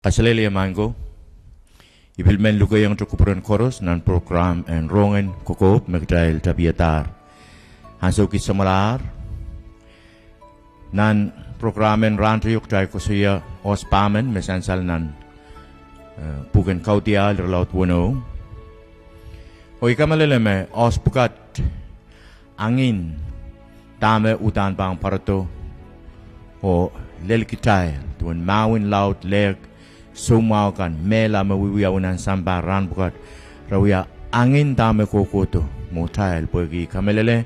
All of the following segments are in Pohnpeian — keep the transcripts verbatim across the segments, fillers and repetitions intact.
Kaselehlie maing ko. I pil men lukehiongete kupwuren koaros nan prokram en Rohng en Kokohp me kitail tapihadahr ansou kis samwalahr. Nan prokram en rahn teio kitail koasoia oahs pahmen me sansal nan, eh, pwuken Kaudiahl irelaud weneu. Oh I kamehlele me oahs pwukat angin dahme uhdahn pahn pwarodo oh lel kitail duwen mahwen laud lehk soumwahu kan, mehla me wiewiawi nan sampah rahn pwukat, re wia angin dahme kohkohdo mwohtail, pwehki I kamehlele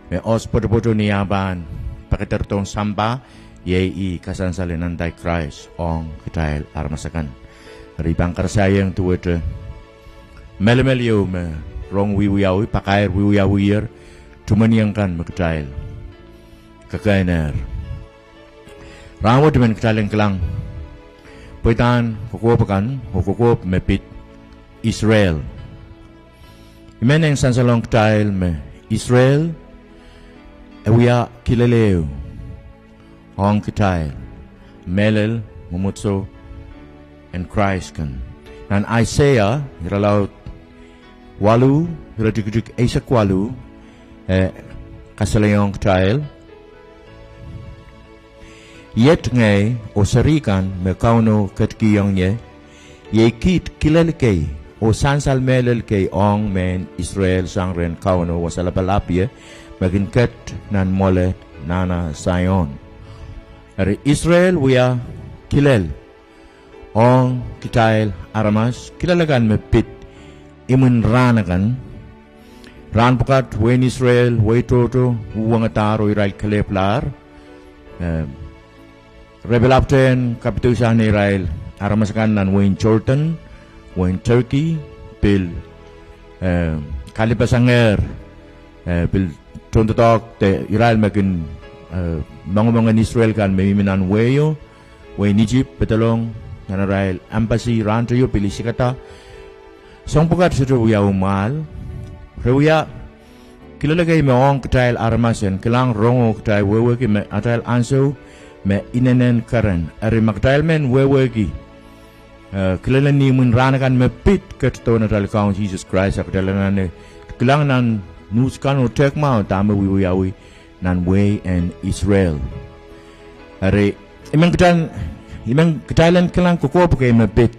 me oahs pwetepweto ni ah pahn pekederdohng sampah, iei ih kasansal en Antichrist ong kitail aramas akan. Eri I pahn karasaiong duwehte melimel ieu me rong wiewiawi, pakair wiewiawiher, tumenieng kan me kitail kekehnehr. Rahnwet I men kitail en kilang pweidahn kokohp akan oh kokohp me pid Israel. I men en sansalohng kitail me Israel e wia kilel ehu ong kitail, mehlel mwomwohdiso en Krais kan. Nan Aiseia irelaud waluh, iretikitik eisek waluh, e kasalehiong kitail: Iet ngehi oh seri kan me Kauno ketikihong ie, iei kiht kilel kei oh sansal mehlel kei ong mehn Israel sang rehn Kauno Wasa Lapalahpie, me kin ket nan mwoale nahna Saion. Eri Israel wia kilel ong kitail aramas, kilel akan me pid imwin rahn akan. Rahn pwukat wehin Israel, wehi tohto, uhwongadahr oh irail kelehpwlahr. Eh, re pil ahpwtehn kapidoisang neirail aramas akan nan wehin Jordan, wehin Turkey, pil, eh, kalipasangehr, eh, pil tohndoadoahk de irail me kin, eh, mongemongen Israel kan me mihmi nan wehio, wehin Isip, pedolong nan arail embassy rahn teio pil isikada. Soahng pwukat sohte wiawi mwahl. Re wia kilel kei me ong kitail aramas en kilang, rongo kitail wehwehki me atail ansou me inenen keren. Eri ma kitail men wehwehki, eh, kilel en imwin rahn akan me pid ketidohn atail Kaun Sises Krais, a kitail anahne kilang nan nuhs kan oh tehk mwahu dahme wiewiawi nan wehi en Israel. Eri, I men kitail, I men kitail en kilang kokohp kei me pid,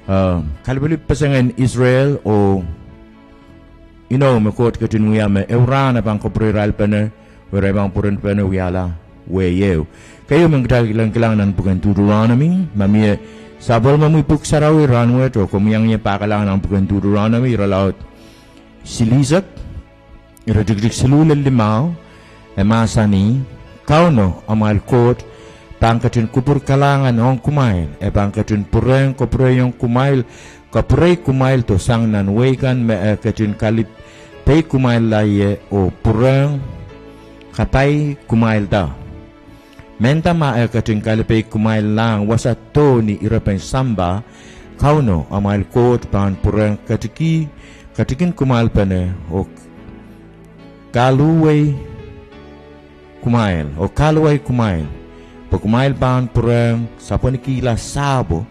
eh, kalipwelipw peseng en Israel oh inou me Koht ketin wia me ehu rahn e pahn kapwureirailpene, oh irail pahn pwurenpene wiahla wehi ehu. Keieu me kitail kilang, kilang nan pwuken Deuteronomy, ma mie sapwellimomwi pwuhk sarawi rahnwet oh komw iang ie pahkalahng nan pwuken Deuteronomy irelaud silihsek, iretikitik siluh lel limau, e mahsanih: Kauno amwail Koht pahn ketin kupwur kalahngan ong kumwail, e pahn ketin pwurehng kapwureiong kumwail, kapwurei kumwaildo sang nan wehi kan me e ketin kalipeikumwailla ie oh pwurehng kapai kumwailda. Mehnda ma e ketin kalipeikumwaillahng wasa doh ni irepen sampah, Kauno amwail Koht pahn pwurehng ketiki, ketikin kumwailpene oh kaluwei kumwail, oh kaluwei kumwail, pwe kumwail pahn pwurehng sapwenikihla sahpwo,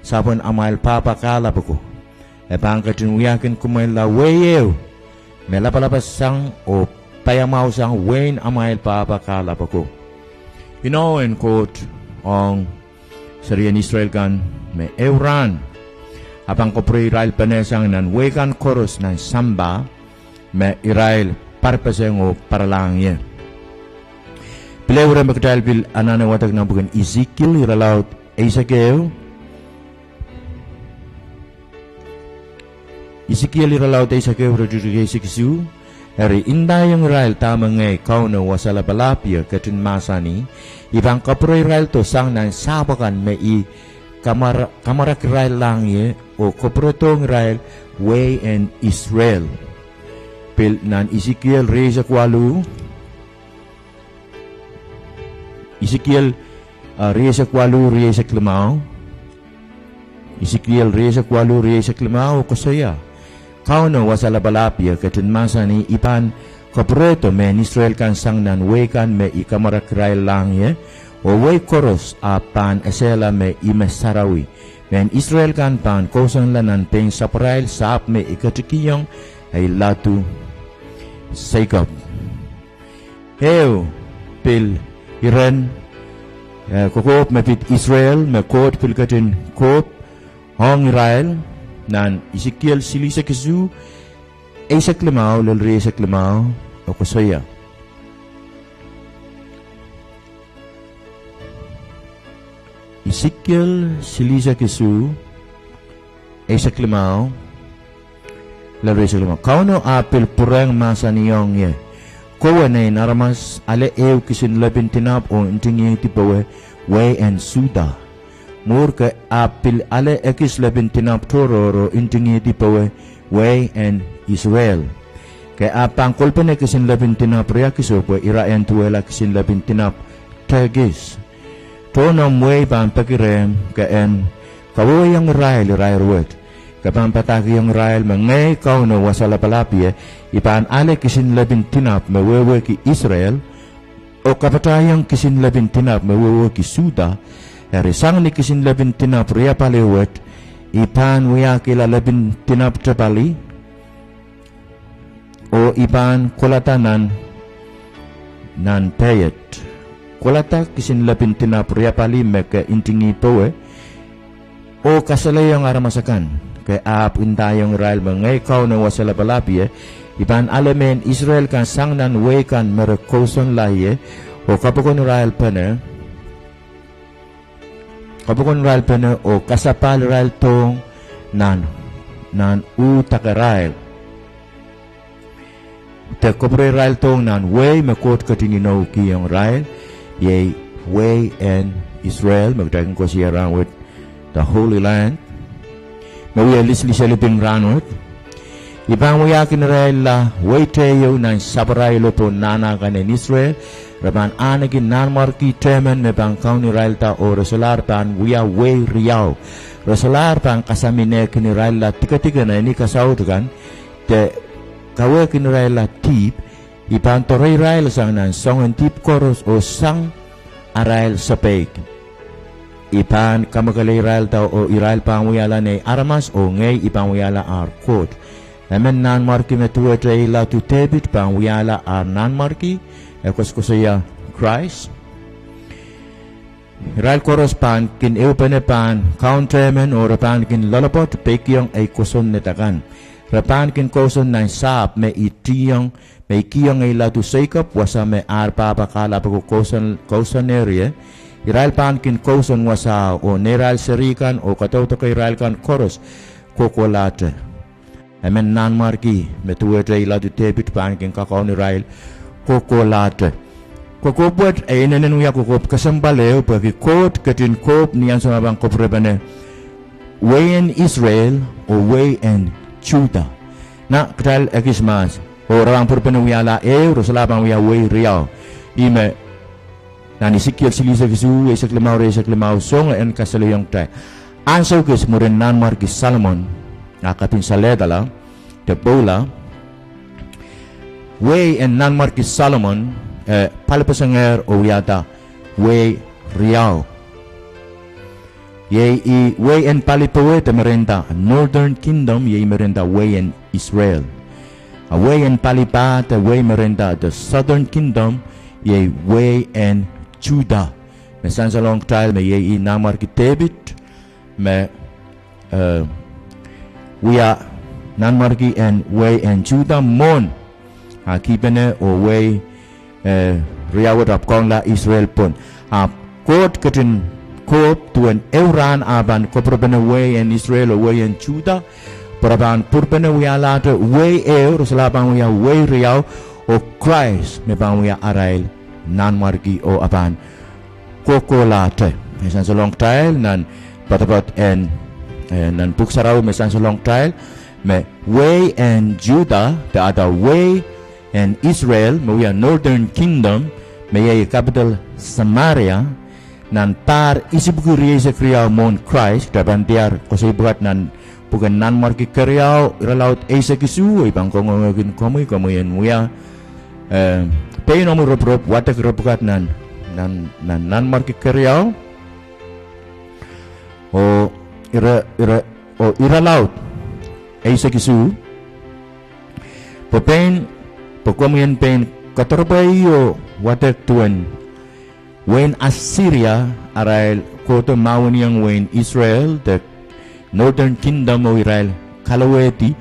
sapwen amwail pahpa kahlap ako. E pahn ketin wiahkin kumwailla wehi ehu me lapalapasang oh paiamwahusang wehin amwail pahpa kahlap ako. Inou en Koht ong serien Israel kan me ehu rahn e pahn kapwureirailpene sang nan wehi kan koaros nan sampah me irail parpeseng oh paralahng ie. Pil ehu ire me kitail pil anahne wadek nan pwuken Esekiel irelaud eisek ehu. Esekiel irelaud eisek ehu, iretikitik eisek isuh. Eri, I ndaiong irail dahme ngehi Kauno Wasa Lapalahpie ketin mahsanih: I pahn kapwureiraildo sang nan sahpw akan me I kamwarakiraillahng ie, oh kapwuredohng irail wehi en Israel. Pil nan Esekiel rieisek waluh, Esekiel, ah, rieisek waluh, rieisek limau. Esekiel rieisek waluh, rieisek limau koasoia: Kauno Wasa Lapalahpie ketin mahsanih: I pahn kapwurehdo mehn Israel kan sang nan wehi kan me I kamwarakiraillahng ie, Oh wehi koaros ahpw pahn esehla me ih me sarawi. Mehn Israel kan pahn kousoanla nan pein sapwarail sahpw me I ketikihong ei ladu Seikop. Ehu pil iren, eh, kokohp me pid Israel me Koht pil ketin kohp ong irail nan Isikiel silihsek isuh, eisek limau lel rieisek limau, e koasoia. Isikiel silihsek isuh, eisek limau lel rieisek limau. Kauno ahpw pil pwurehng mahsanihong ie, Kowe, nein aramas, ale ehu kisin lepin dinapw oh ntingihdi powe wehi en Suhda. Mwuhr ke ahpw pil ale ekis lepin dinapw tohrohr oh ntingihdi powe wehi en Israel. Ke ahpw pahn kolpene kisin lepin dinapw riakis oh pwe ira en duwehla kisin lepin dinapw tehkis. Tohn omw wehi pahn peki rehmw ke en kawehwehiong irail irair wet. Ke pahn padahkihong irail me ngehi Kauno Wasa Lapalahpie, I pahn ale kisin lepin dinapw me wehwehki Israel, oh kapatahiong kisin lepin dinapw me wehwehki Suhda. Eri sang ni kisin lepin dinapw riapali wet, I pahn wiahkihla lepin dinapw tepali, oh I pahn kolada nan, nan peiet. Kolada kisin lepin dinapw riapali me ke ntingih powe, oh kasalehiong aramas akan. Ke ahpw ndahiong irail me ngehi Kauno Wasa Lapalahpie, I pahn ale mehn Israel kan sang nan wehi kan me re kousoanla ie, oh kapokon irail pene, kapokon irail pene oh kasapahl irail dohng nan, nan uhdakarail, de kapwure irail dohng nan wehi me Koht ketin inoukihong irail, iei wehi en Israel, me kitail kin koasoia rahnwet the Holy Land, me wia lisilis eliping rahnwet. I pahn wiahkin irailla wehi teieu nan sapwarail lepin nahna kan en Israel. Re pahn ahneki nanmwarki tehmen me pahn kaun irailda oh re solahr pahn wia wehi riau. Re solahr pahn kasaminehkin irailla dikedik en eni kasaut kan, de kawehkin irailla dihp. I pahn doare irail sang nan soangen dihp koaros oh sang arail sapeik. I pahn kamwakele irailda oh irail pahn wiahla nei aramas oh ngehi I pahn wiahla ar Koht. Emen nanmwarki me duwehte ei ladu Depit pahn wiahla ar nanmwarki, e koasokoasoia Krais. Irail koaros pahn kin ehupene pahn kaun tehmen oh re pahn kin loalopwoat peikiong ei kosonned akan. Re pahn kin kousoan nan sahpw me I kihong, me I kihong ei ladu Seikop, wasa me ar pahpa kahlap ako kousoan, kousoanerie. Irail pahn kin kousoan wasao oh neirail seri kan oh kadaudoke irail kan koaros kohkohlahte. Emen nanmwarki me duwehte ei ladu Depit pahn kin kakaun irail kohkohlahte. Kokohp wet e inenen wia kokohp kesempwal ehu pwehki Koht ketin kohp ni ansou me pahn kapwurepene wehi en Israel oh wehi en Suhda. Nan kitail ekis mahs, oh re pahn pwurpene wiahla ehu, re solahr pahn wia wehi riau. Ih me nan Isikiel silihsek isuh, eisek limau, rieisek limau, soangen kasalehiong kitail. Ansou kis mwurin Nanmwarki Solomon ah kapinsalehda, de pwoula, wehi en Nanmwarki Solomon, eh, palipesengehr oh wiahda wehi riau. Iei ih wehi en pali powe de mereinda Northern Kingdom, iei mereinda wehi en Israel. A wehi en pali pah de wehi mereinda the Southern Kingdom, iei wehi en Suhda. Me sansalohng kitail me iei ih Nanmwarki Depit, me, eh, wia nanmwarki en wehi en Suhda mwohn ah kihpene oh wehi, eh, riau wet ahpw kaunla Israel pwon. Ahpw Koht ketin kohp duwen ehu rahn ah pahn kapwurepene wehi en Israel oh wehi en Suhda, pwe re pahn pwurpene wiahlahte wehi ehu, re solahr pahn wia wehi riau, oh Krais me pahn wia arail nanmwarki oh e pahn kohkohlahte. E sansalohng kitail nan poadoapoad en, eh, nan Pwuhk Sarawi me sansalohng kitail me wehi en Suhda, de ahda wehi en Israel, me wia Northern Kingdom, me iei capital Samaria, nan pahr isipwiki rieisek riau mwohn Krais, kitail pahn diar koasoi pwukat nan pwuken Nanmwarki Keriau, irelaud eisek isuh, oh I pahn kangoangehkin komwi, komwi en wia, eh, pein omwi ropirop, wadek ire pwukat nan nan, nan, Nanmwarki keriau, oh ire, ire, oh irelaud eisek isuh. Pwe pein, pwe komwi en pein kadarepwei oh wadek duwen wehin Asiria, arail kohdo mahweniong wehin Israel de Northern Kingdom oh irail kalowehdi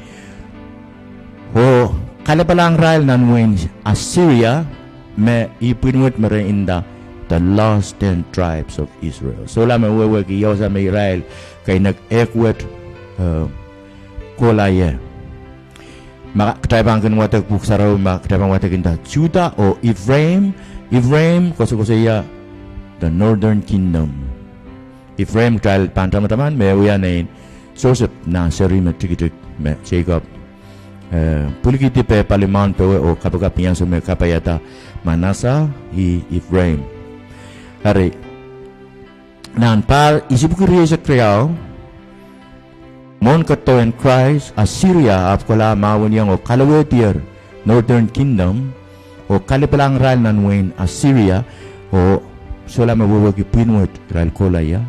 oh kalapalahng irail nan wehin Asiria, me ih pwihn wet me re nda the lost ten tribes of Israel. Solahr me wehwehki ia wasa me irail keinek ehk wet, eh, kohla ie. Ma kitail pahn kin wadek pwuhk sarawi, ma kitail pahn wadek nda Juda oh Ephraim, Ephraim koasokoasoia the Northern Kingdom. Ephraim kitail pahn tamataman me wia nein Sosep nah seri me tikitik me Seikop, eh, pwilikihdi peh palimaun powe oh kapakap ni ansou me kapaiada Manasa, ih Ephraim. Eri, nan pahr isipwiki rieisek riau, mwohn ketido en Krais, Asiria ahpw kohla mahweniong oh kalowehdier Northern Kingdom, oh kalapalahng irail nan wehin Asiria, oh solahr me wehwehki pwihn wet irail kohla ie.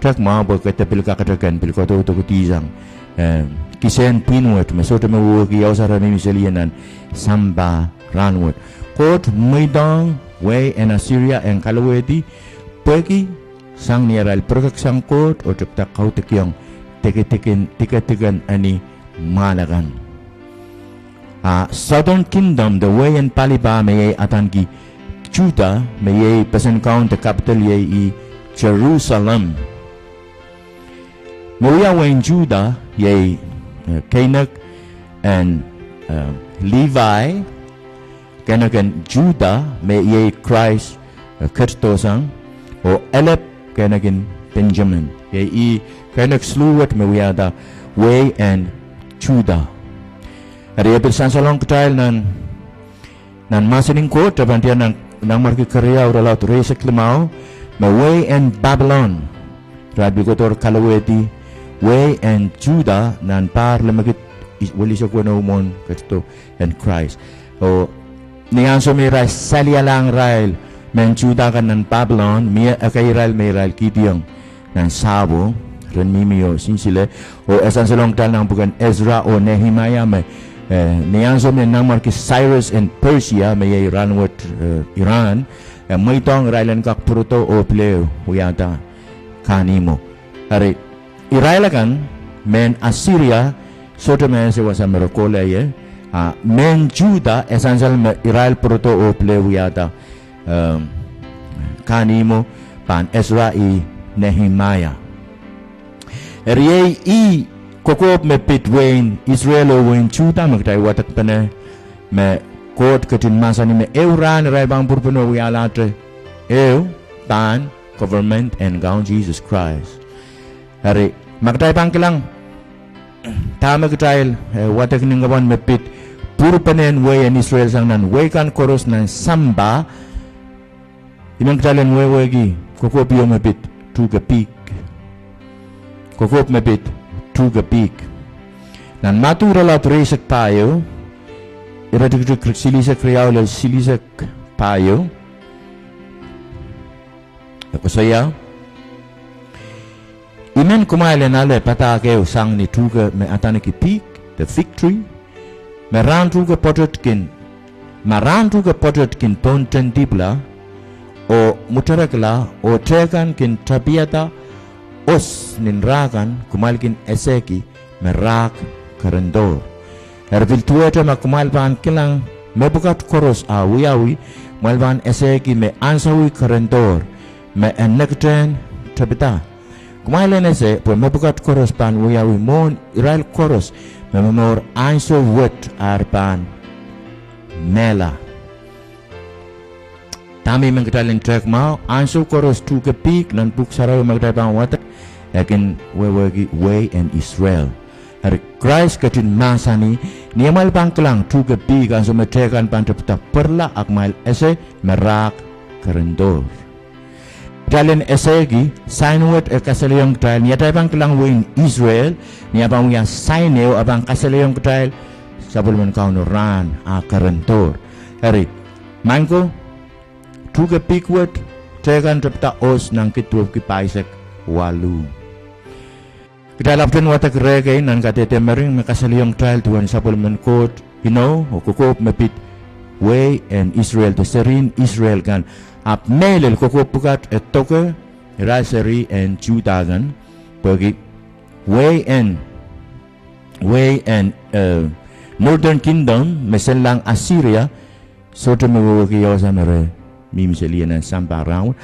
Tehk mwahu pwe ke de pil kakete ken pil koadoudokidi sang, eh, kisehn pwihn wet me sohte me wehwehki ia wasa re mihmi seli ie nan sampah rahnwet. Koht mweidohng wehi en Asiria en kalowehdi pwehki sang ni arail pirekeksang Koht oh tepda kaudokiong dikediken, dikediken eni mwahl akan. A Southern Kingdom de wehi en pali pah me iei adaneki Juda, me iei pesen kaun de capital iei ih Jerusalem. Me wia wehin Juda iei, eh, keinek en, eh, Levi, keinek en Juda me iei Krais, eh, ketido sang, oh elep keinek en Penjamin. Iei ih keinek siluh wet me wiahda wehi en Juda. Eri e pil sansalohng kitail nan, nan mahsen en Koht, kitail pahn diar nan, Nanmwarki keriau, irelaud rieisek limau, me wehi en Papilon, irail pil kohdohr kalowehdi wehi en Juda nan pahr limekid, welisek weneu mwohn ketido en Krais. Oh ni ansou me irail salialahng irail mehn Juda kan nan Papilon, mie ekei irail me irail kihdiong nan sahpwo, ren mihmi oh sinsile, oh e sansalohng kitail nan pwuken Esra oh Nehemaia me, eh, ni ansou me Nanmwarki Cyrus en Persia me iei rahnwet, eh, Iran, e mweidohng irail en kak pwurodo oh pil ehu wiahda kahnihmwo. Eri, irail akan, mehn Asiria, sohte me ese wasa me re kohla ie, a mehn Juda e sansal me irail pwurodo oh pil ehu wiahda, ehm, kahnihmwo pahn Esra oh Nehemaia. Eri iei ih kokohp me pid wehin Israel oh wehin Juda me kitail wadekpene, me Koht ketin mahsanih me ehu rahn irail pahn pwurpene wiahlahte ehu pahn government en Kaun Sises Krais. Eri, ma kitail pahn kilang dahme kitail, eh, wadek ni ngehn me pid pwurpenehn wehi en Israel sang nan wehi kan koaros nan sampah, I men kitail en wehwehki kokohp ieu me pid tuhke pihk. Kokohp me pid tuhke pihk. Nan Madiu irelaud rieisek pahieu, iretikitik silihsek riau lel silihsek pahieu, e koasoia: I men kumwail en ale padahk ehu sang ni tuhke me adaneki pihk, de fig tree, me rahn tuhke pwoatet kin, ma rahn tuhke pwoatet kin pohnten dihpla, oh mwuterekla, oh tehkan kin tapihada os nin rah kan, kumwail kin esehki me rahk kerendohr. Eri pil duwehte ma kumwail pahn kilang mepwukat koaros ah wiawi, kumwail pahn esehki me ansou kerendohr, me e nekitehn tepida. Kumwail en ese pwe mepwukat koaros pahn wiawi mwohn irail koaros me momour ansou wet ar pahn mehla. Dahme I men kitail en tehk mwahu, ansou koaros tuhke pihk nan Pwuhk Sarawi me kitail pahn wadek, e kin wehwehki wehi en Israel. Eri Krais ketin mahsanih, ni amwail pahn kilang tuhke pihk ansou me tehkan pahn tepida pwerla, a kumwail ese me rahk kerendohr. Kitail en esehki, sain wet e kasalehiong kitail, ni atail pahn kilang wehin Israel, ni a pahn wia sain ehu, a pahn kasalehiong kitail sapwellimen Kauno rahn a kerendohr. Eri, maing ko, tuhke pihk wet, Teikan tepida os nan kid duwepwiki pahisek waluh. Kitail ahpwtehn wadek reh kei nan kadehde mering me kasalehiong kitail duwen sapwellimen Koht inou oh kokohp me pid wehi en Israel de serihn Israel kan. Ahpw mehlel kokohp pwukat e doke irail seri en Suhda kan, pwehki wehi en, wehi en, eh, Northern Kingdom me seiloak Assyria, sohte me wehwehki ehu wasa me re mihmi seli ie nan sampah rahnwet.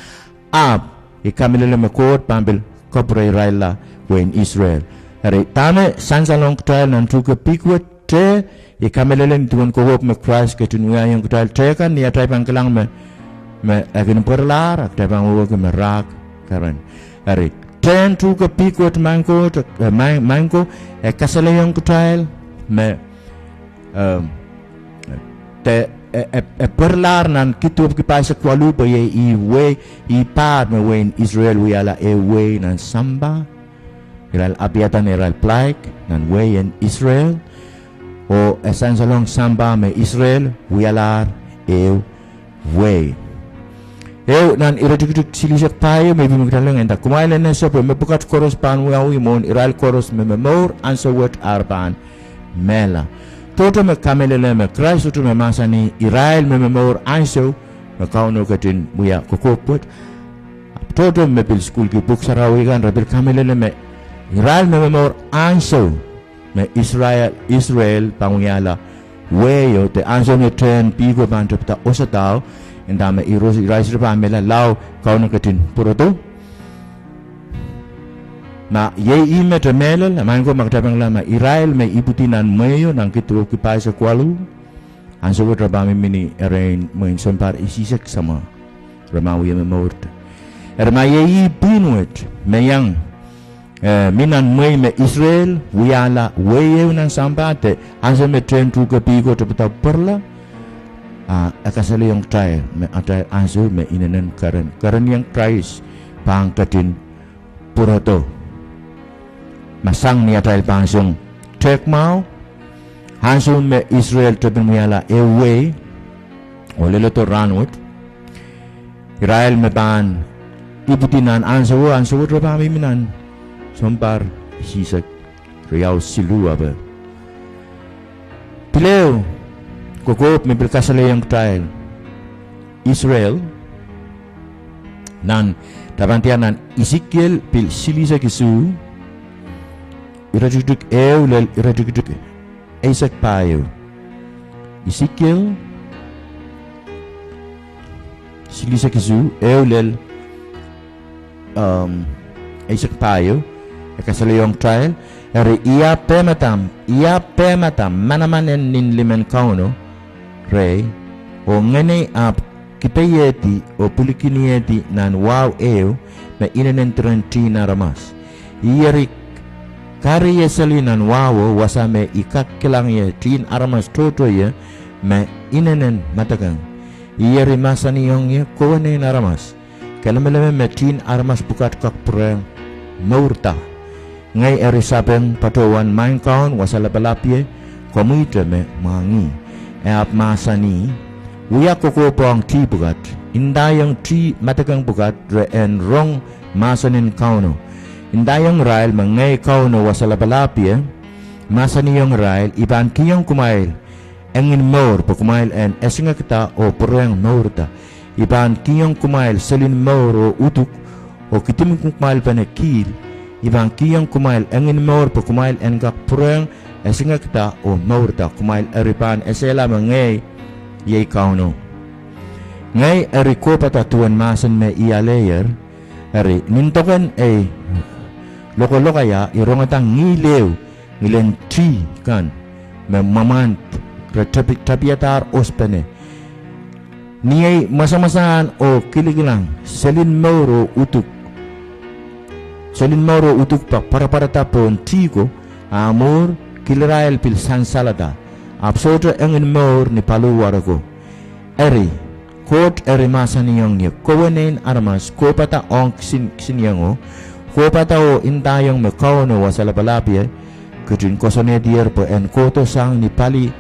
Ahpw I kamehlele me Koht pahn pil kapwureirailla wehin Israel. Eri dahme sansalong kitail nan tuhke pihk wet, te I kamehlele ni duwen kokohp me Krais ketin wiahiong kitail, teikan ni atail pahn kilang me, me e kin pwerlahr, a kitail pahn wehwehki me rahk keren. Eri tehn tuhke pihk wet, maing Koht, eh, maing, maing ko, e kasalehiong kitail me, ehm, de, e, e, e pwerlahr nan kid duwepwiki pahisek waluh pwe iei ih wehi, ih pahr me wehin Israel wiahla ehu wehi nan sampah. Irail apwalih nan irail plaik nan wehi en Israel. Oh e sansalong sampah me Israel wialahr ehu wehi. Ehu nan iretikitik silihsek pahieu me I pil men kitail en nda, kumwail en ese pwe mepwukat koaros pahn wiawi mwohn irail koaros me momour ansou wet ar pahn mehla. Tohto me kamehlele me Krais sohte me mahsanih irail me momour ansou me Kauno ketin wia kokohp wet. Tohto me pil sukuhlki pwuhk sarawi kan re pil kamehlele me irail me momour ansou me Israel, Israel pahn wiahla wehio de ansou me tehn pihko pahn tepida osadao, inda me irail sohte pahn mehla lao Kauno ketin pwurodo. Ma iei ih met e mehlel, maing ko, ma kitail pahn kilang ma irail me ipwidi nan mwehio nan kid duwepwiki pahisek waluh, ansou wet re pahn mihmi ni erein mwehin sounpar isihsek samwa, re pahn wie momourte. Eri ma iei ih pwihn wet me iang, eh, mi nan mwehi me Israel wiahla wehi ehu nan sampah de ansou me tehn tuhke pihko tepida pwerla, a e kasalehiong kitail me atail ansou me inenen keren, kerenieng Krais pahn ketin pwurodo. Ma sang ni atail pahn song tehk mwahu, ansou me Israel tepin wiahla ehu wehi, oh leledo rahnwet, irail me pahn ipwidi nan ansouo, ansou wet re pahn mihmi nan sounpar isihsek riau siluh ape. Pil ehu kokohp me pil kasalehiong kitail Israel nan, kitail pahn diar nan Isikiel pil silihsek isuh, iretikitik ehu lel iretikitik eisek pahieu. Isikiel silihsek isuh, ehu lel, ehm, eisek pahieu, e kasalehiong kitail, eri I ahpw pehmadam, I ahpw pehmada manaman en nin limen Kauno rehi, oh ngenei ahpw kipeiehdi oh pwilikihdier nan wahu ehu me inenen diren tihn aramas. Ih eri kahreie seli nan wahuo wasa me I kak kilang ie tihn aramas tohto ie me inenen madekeng. Ih eri mahsanihong ie, kowe nein aramas, ke lemeleme me tihn aramas pwukat kak pwurehng mourda. Ngehi eri sapeng patohwan Maing Kaun Wasa Lapalahpie, komwihte me mwahngih. E ahpw mahsanih, wia kokohp ong tih pwukat, ndaiong tih madekeng pwukat re en rong mahsen en Kauno. Ndaiong irail me ngehi Kauno Wasa Lapalahpie mahsanihong irail, I pahn kihong kumwail engin mour pwe kumwail en esingekda oh pwurehng mourda. I pahn kihong kumwail selin mour oh uduk, oh kidimwkumwailpene kihl. I pahn kihong kumwail engin mour pwe kumwail en kak pwurehng esingekda oh mourda. Kumwail eri pahn esehla me ngehi iei Kauno. Ngehi eri kohpada duwen mahsen me I aleier. Eri nin doken ei lokolok aia I rongada ngihl ehu, ngilen tih kan me mwamwand, re tapiadahr ohspene. Ni ei mwasamwasahn oh kilikilang selin mour oh uduk, selin mour oh uduk pak pwarapwarada pohn tih ko, a mwuhr kilirail pil sansalada, ahpw sohte engin mour ni paliwar ko. Eri, Koht eri mahsanihong ie, kowe nein aramas, kohpada ong kisin, kisiniengo, kohpada oh ndaiong me Kauno Wasa Lapalahpie ketin koasoanehdier pwe en kohdo sang ni pali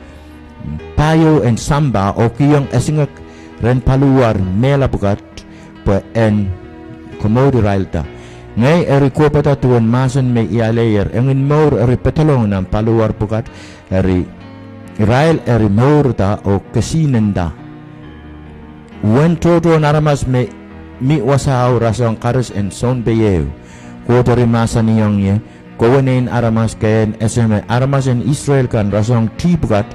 pahieu en sampah oh kihong esingek rehn paliwar mehla pwukat, pwe en komour irailda. Ngehi eri kohpada duwen mahsen me I aleier, engin mour eri pedolong nan paliwar pwukat, eri irail eri mourda oh kesihnenda. Uwen tohtohn aramas me mi wasao rasehng karis en sounpei ehu. Koht eri mahsanihong ie, Kowe nein aramas, ke en ese me aramas en Israel kan rasehng tih pwukat,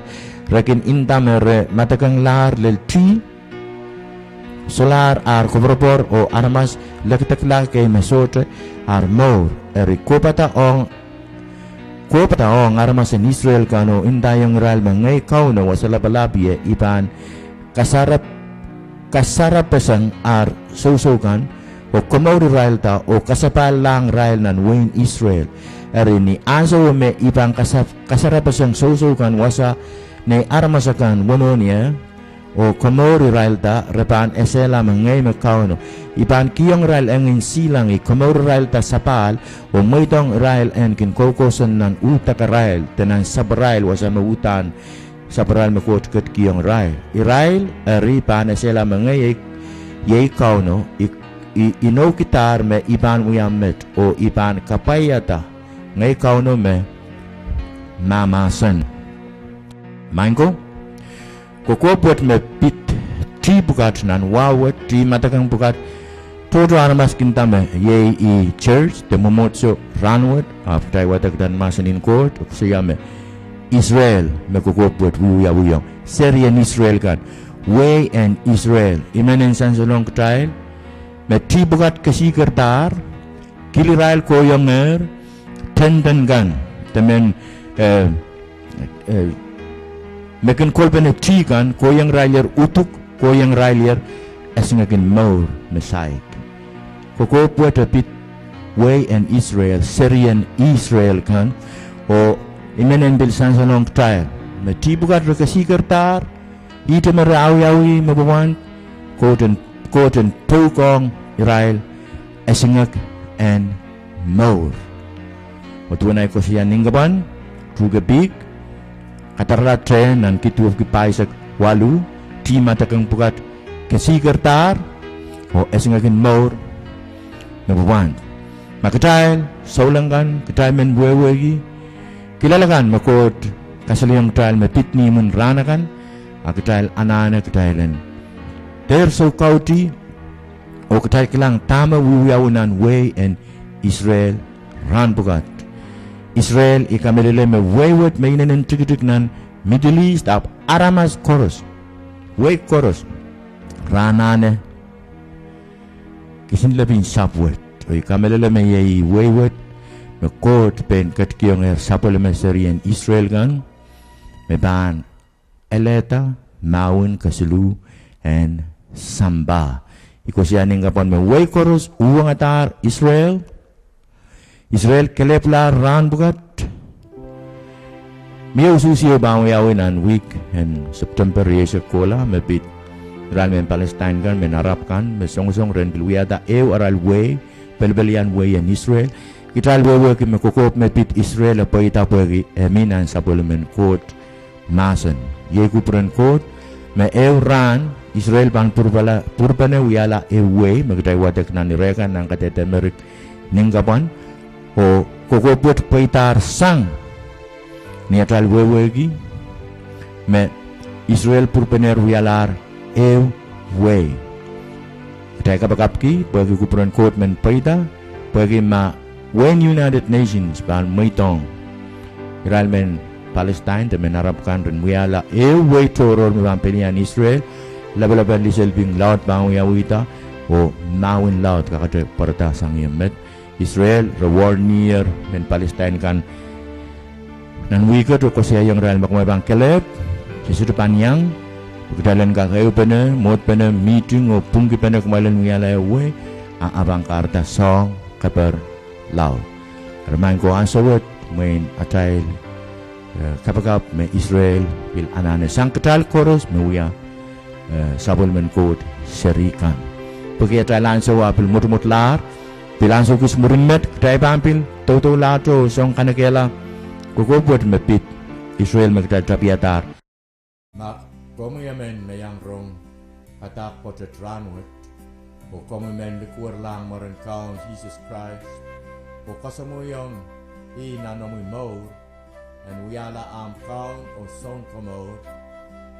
re kin nda me re madekenglahr lel tih, solahr ar koapworopwor oh aramas lekdekla kei me sohte ar mour. Eri kohpada ong, kohpada ong aramas en Israel kan oh ndaiong irail me ngehi Kauno Wasa Lapalahpie I pahn kasarap-, kasarapeseng ar sousou kan, oh komour irailda oh kasapahlahng irail nan wehin Israel. Eri ni ahnsowo me I pahn kasap-, kasarapeseng sousou kan wasa nei aramas akan wenihmw ie, oh komour irailda, re pahn esehla me ngehi me Kauno. I pahn kihong irail engin silangi, komour irailda sapahl, oh mweidohng irail en kin koukousang nan uhdakarail de nan sapwarail wasa me uhdahn sapwarail me Koht ketikihong irail. Irail eri pahn esehla me ngehi, iei Kauno, I, I, inoukidahr me I pahn wia met, oh I pahn kapwaiada. Ngehi Kauno me mahmahsen. Maing ko, kokohp wet me pid tih pwukat nan wahu wet, tih madekeng pwukat, tohto aramas kin nda me iei church de mwomwohdiso rahnwet, ahpw kitail wadek nan mahsen en Koht, koasoia me Israel me kokohp wet wiewiawiong, serien Israel kan, wehi en Israel. I men en sansalohng kitail me tih pwukat kesihkerdahr, kilirail kohiengehr, tenten kan, de men, eh, eh, me kin kolpene tih kan, kohieng irailier uduk, kohieng irailier esingekin mour me saik. Kokohp wet e pid wehi en Israel, serien Israel kan, oh I men en pil sansalohng kitail me tih pwukat re kesihkerdahr, ihte me re awiawih me pwopwand, Koht en, Koht en toukohng irail esingek en mour. Oh duwen ahi koasoia nin kapwan, tuhke pihk, kadarala tehn nan Kiduwepki pahisek waluh, tih madekeng pwukat kesihkerdahr, oh esingekin mour me pwopwand. Ma kitail, souleng kan, kitail men wehwehki kilel akan me Koht kasalehiong kitail me pid ni imwin rahn akan, a kitail anahne kitail en dehr soukautih, oh kitail kilang dahme wiewiawi nan wehi en Israel rahn pwukat. Israel, I kamehlele me wehi wet me inenen tikitik nan Middle East, ahpw aramas koaros, wehi koaros, re anahne kisin lepin sahpw wet. Oh I kamehlele me iei wehi wet me Koht pein ketikihongehr sapwellime serien Israel kan me pahn elehda mahwen kesiluh en sampah. I koasoia nin kapwan me wehi koaros uhwongadahr Israel, Israel kelehpwlahr rahn pwukat. Mie usuhs ehu pahn wiawi nan wihk en September rieisek kohla me pid irail mehn Palestine kan, mehn Arab kan, me songosong ren pil wiahda ehu arail wehi, pelipelian wehi en Israel. Kitail wehwehki me kokohp me pid Israel e pweida pwehki e mi nan sapwellimen Koht mahsen. Iei kupwuren Koht me ehu rahn Israel pahn pwurpene wiahla ehu wehi me kitail wadek nan irehkan nan kadehde Merik nin kapwan, oh kokohp wet pweidahr sang ni atail wehwehki me Israel pwurpenehr wialahr ehu wehi. Kitail kapakapki pwehki kupwuren Koht men pweida, pwehki ma wehin United Nations pahn mweidohng irail mehn Palestine de mehn Arab kan ren wiahla ehu wehi tohrohr me pahn pelian Israel, lapalapen liselping laud pahn wiawihda, oh mahwen laud kakete pwarada sang ie met. Israel re warnier mehn Palestine kan nan wihk et oh koasoiaiong irail me kumwail pahn kelehpw, se sohte pahn iang, pwe kitail en kak ehupene, mwohd pene, mihting oh pwungkipene kumwail en wiahla ehu wehi, a e pahn kahrehda soahng keper laud. Eri maing ko, ansou wet mwein atail, eh, kapakap me Israel pil anahne sang kitail koaros me wia, eh, sapwellimen Koht seri kan. Pwehki atail ansou a pil mwotomwotlahr, pil ansou kis mwurin met, kitail pahn pil doudoulahte oh soang kanekehla kokohp wet me pid Israel me kitail tapiadahr. Ma komwi emen me iang rong padahk pwoatet rahnwet, Oh komwi men likwerlahng mwaren Kaun Sises Krais, oh kasamwoiong ih nan omwi mour, en wiahla ahmw Kaun oh Sounkomour,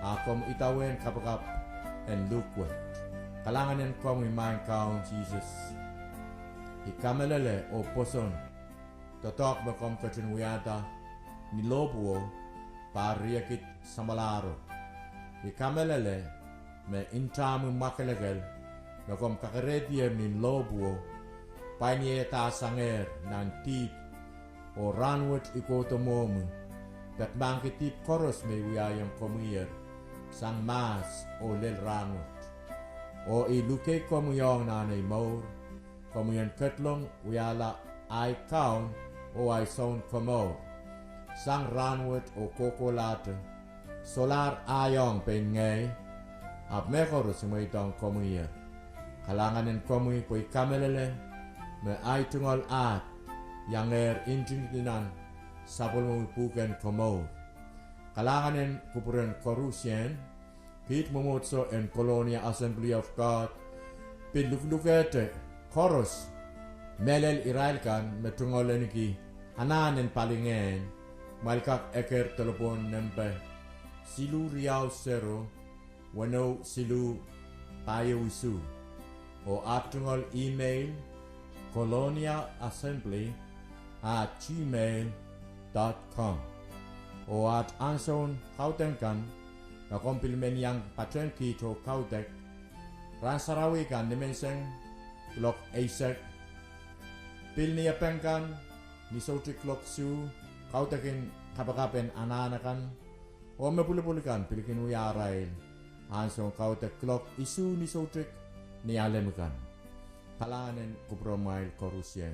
a komw idawehn kapakap en luhk wet. Kalahngan en komwi, maing Kaun Sises. I kamehlele oh pwoson doadoahk me komw ketin wiahda ni lohpwuo, pahr riekid samwalahro. I kamehlele me ntahmwi mwakelekel me komw kakerehdier ni lohpwuo, pwain ie dahsangehr nan dihp, oh rahnwet I kohdo mwohmwi, peki mahkki dihp koaros me I wiahiong komwiher, sang mahs oh lel rahnwet. Oh I luhkei komwi ong nan ei mour, komwi en ketlong wiahla ahi Kaun oh ahi Sounkomour, sang rahnwet oh kohkohlahte, solahr ahi ong pein ngehi, ahpw mehkoaros I mweidohng komwiher. Kalahngan en komwi pwe I kamehlele me ahi tungoal ahd iangehr ntingdi nan sapwellimomwi pwuhken komour. Kalahngan en kupwuren koarusie, kiht mwomwohdiso en Colonia Assembly of God pil luhlukehte koaros, mehlel irail kan me tungoal ahneki anahn en palingehn, kumwail kak eker delepwohn nempe siluh riau sero, weneu siluh, pahieu isuh, oh aht tungoal email, colonia assembly at gmail dot com. Oh aht ansoun kaudok kan, ma komw pil men iang patehng kiht oh kaudok, rahn sarawi kan nimenseng kuloak eisek, pil niepeng kan ni soutik kuloak isuh, kaudok en kapakap en anahn akan, oh me pwulopwul kan pil kin wia arail ansoun kaudok kuloak isuh ni soutik Nialem kan. Kalahngan en kupwuromwail koarusie.